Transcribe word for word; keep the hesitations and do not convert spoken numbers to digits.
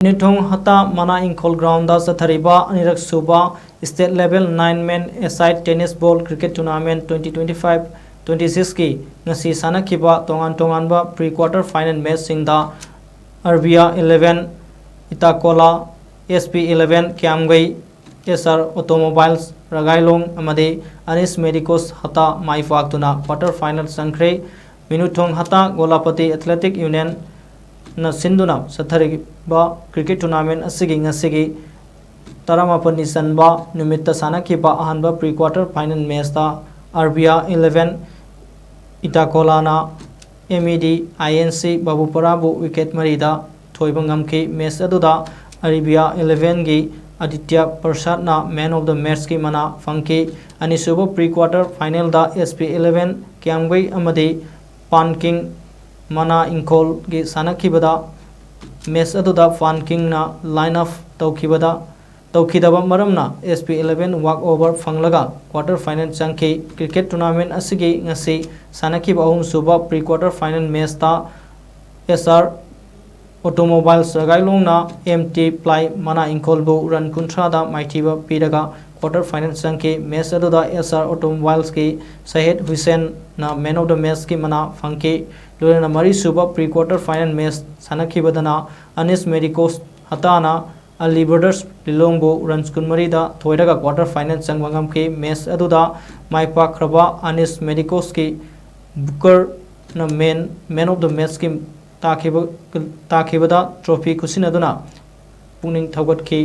ꯅꯤꯊꯣꯡ ꯍꯇꯥ ꯃꯅꯥ ꯏꯪꯈꯣꯜ ꯒ꯭ꯔꯥꯎꯟꯗ ꯆꯠꯊꯔꯤꯕ ꯑꯅꯤꯔꯛ sub state level nine men a side tennis ball cricket tournament twenty twenty five twenty ꯁꯤꯛꯁꯀꯤ ꯉꯁꯤ ꯁꯥꯟꯅꯈꯤꯕ ꯇꯣꯉꯥꯟ ꯇꯣꯉꯥꯟꯕ ꯄ꯭ꯔꯤ ꯀ꯭ꯋꯥꯇꯔ ꯐꯥꯏꯅꯦꯜ ꯃꯦꯆꯁꯤꯡꯗ ꯑꯥꯔꯕꯤꯌꯥ ꯏꯂꯦꯚꯦꯟ ꯏꯇꯥꯀꯣꯂꯥ, S P eleven Kyamgei, S R automobiles ꯔꯒꯥꯏꯂꯣꯡ ꯑꯃꯗꯤ ꯑꯅꯤꯁ ꯃꯦꯗꯤꯀꯣꯁ ꯍꯇꯥ ꯃꯥꯏ ꯄꯥꯛꯇꯨꯅ ꯀ꯭ꯋꯥꯇꯔ ꯐꯥꯏꯅꯦꯜ ꯆꯪꯈ꯭ꯔꯦ꯫ ꯃꯤꯅꯨꯊꯣꯡ ꯍꯇꯥ ꯒꯣꯂꯥꯄꯇꯤ ꯑꯦꯊꯂꯦꯇꯤꯛ ꯌꯨꯅꯤꯌꯟꯅ ꯁꯤꯟꯗꯨꯅ ꯆꯠꯊꯔꯤꯕ ꯀ꯭ꯔꯤꯀꯦꯠ ꯇꯨꯔꯅꯥꯃꯦꯟ ꯑꯁꯤꯒꯤ ꯉꯁꯤꯒꯤ ꯇꯔꯥꯃꯥꯄꯟꯅꯤ ꯆꯟꯕ ꯅꯨꯃꯤꯠꯇ ꯁꯥꯟꯅꯈꯤꯕ ꯑꯍꯥꯟꯕ ꯄ꯭ꯔꯤ ꯀ꯭ꯋꯥꯇꯔ ꯐꯥꯏꯅꯦꯜ ꯃꯦꯆꯇ ꯑꯥꯔꯕꯤꯌꯥ ꯏꯂꯦꯚꯦꯟ ꯏꯇꯥꯀꯣꯂꯥꯅ M E D I N C ꯕꯥꯕꯨꯄꯔꯥꯕꯨ ꯋꯤꯀꯦꯠ ꯃꯔꯤꯗ ꯊꯣꯏꯕ ꯉꯝꯈꯤ꯫ ꯃꯦꯆ ꯑꯗꯨꯗ ꯑꯥꯔꯕꯤꯌꯥ ꯏꯂꯦꯚꯦꯟꯒꯤ ꯑꯗꯤꯇ꯭ꯌ ꯄ꯭ꯔꯁꯥꯗꯅ ꯃꯦꯟ ꯑꯣꯐ ꯗ ꯃꯦꯆꯀꯤ ꯃꯅꯥ ꯐꯪꯈꯤ꯫ ꯑꯅꯤꯁꯨꯕ ꯄ꯭ꯔꯤ ꯀ꯭ꯋꯥꯇꯔ ꯐꯥꯏꯅꯦꯜꯗ ꯑꯦꯁ ꯄꯤ ꯏꯂꯦꯚꯦꯟ ꯀ꯭ꯌꯥꯝꯒꯩ ꯑꯃꯗꯤ ꯄꯥꯟ ꯀꯤꯡ ꯃꯅꯥ ꯏꯪꯈꯣꯜꯒꯤ ꯁꯥꯟꯅꯈꯤꯕꯗ ꯃꯦꯆ ꯑꯗꯨꯗ ꯄꯥꯟ ꯀꯤꯡꯅ ꯂꯥꯏꯟ ꯑꯞ ꯇꯧꯈꯤꯕꯗ ꯇꯧꯈꯤꯗꯕ ꯃꯔꯝꯅ ꯑꯦꯁ ꯄꯤ ꯏꯂꯦꯚꯦꯟ ꯋꯥꯛ ꯑꯣꯚꯔ ꯐꯪꯂꯒ ꯀ꯭ꯋꯥꯇꯔ ꯐꯥꯏꯅꯦꯜ ꯆꯪꯈꯤ꯫ ꯀ꯭ꯔꯤꯀꯦꯠ ꯇꯨꯔꯅꯥꯃꯦꯟ ꯑꯁꯤꯒꯤ ꯉꯁꯤ ꯁꯥꯟꯅꯈꯤꯕ ꯑꯍꯨꯝꯁꯨꯕ ꯄ꯭ꯔꯤ ꯀ꯭ꯋꯥꯇꯔ ꯐꯥꯏꯅꯦꯜ ꯃꯦꯆꯇ ꯑꯦꯁ ꯑꯥꯔ ꯑꯣꯇꯣꯃꯣꯕꯥꯏꯜꯁ ꯔꯒꯥꯏꯂꯣꯡꯅ ꯑꯦꯝ ꯇꯤ ꯄ꯭ꯂꯥꯏ ꯃꯅꯥ ꯏꯪꯈꯣꯜꯕꯨ ꯔꯟ ꯀꯨꯟꯊ꯭ꯔꯥꯗ ꯃꯥꯏꯊꯤꯕ ꯄꯤꯔꯒ ꯀ꯭ꯋꯥꯇꯔ ꯐꯥꯏꯅꯦꯜ ꯆꯪꯈꯤ꯫ ꯃꯦꯆ ꯑꯗꯨꯗ ꯑꯦꯁ ꯑꯥꯔ ꯑꯣꯇꯣꯃꯣꯕꯥꯏꯜꯁꯀꯤ ꯁꯍꯦꯗ ꯍꯨꯁꯦꯟꯅ ꯃꯦꯟ ꯑꯣꯐ ꯗ ꯃꯦꯆꯀꯤ ꯃꯅꯥ ꯐꯪꯈꯤ꯫ ꯂꯣꯏꯅꯅ ꯃꯔꯤꯁꯨꯕ ꯄ꯭ꯔꯤ ꯀ꯭ꯋꯥꯇꯔ ꯐꯥꯏꯅꯦꯜ ꯃꯦꯆ ꯁꯥꯟꯅꯈꯤꯕꯗꯅ ꯑꯅꯤꯁ ꯃꯦꯗꯤꯀꯣꯁ ꯍꯇꯥꯅ ꯑꯂꯤ ꯕ꯭ꯔꯗꯔꯁ ꯂꯤꯂꯣꯡꯕꯨ ꯔꯟꯁ ꯀꯨꯟꯃꯔꯤꯗ ꯊꯣꯏꯔꯒ ꯀ꯭ꯋꯥꯇꯔ ꯐꯥꯏꯅꯦꯜ ꯆꯪꯕ ꯉꯝꯈꯤ꯫ ꯃꯦꯆ ꯑꯗꯨꯗ ꯃꯥꯏ ꯄꯥꯛꯈ꯭ꯔꯕ ꯑꯅꯤꯁ ꯃꯦꯗꯤꯀꯣꯁꯀꯤ ꯕꯨꯀꯔꯅ ꯃꯦꯟ, ꯃꯦꯟ ꯑꯣꯐ ꯗ ꯃꯦꯆꯀꯤ ꯇꯥꯈꯤꯕ, ꯇꯥꯈꯤꯕꯗ ꯇ꯭ꯔꯣꯐꯤ ꯈꯨꯠꯁꯤꯟꯅꯗꯨꯅ ꯄꯨꯛꯅꯤꯡ ꯊꯧꯒꯠꯈꯤ꯫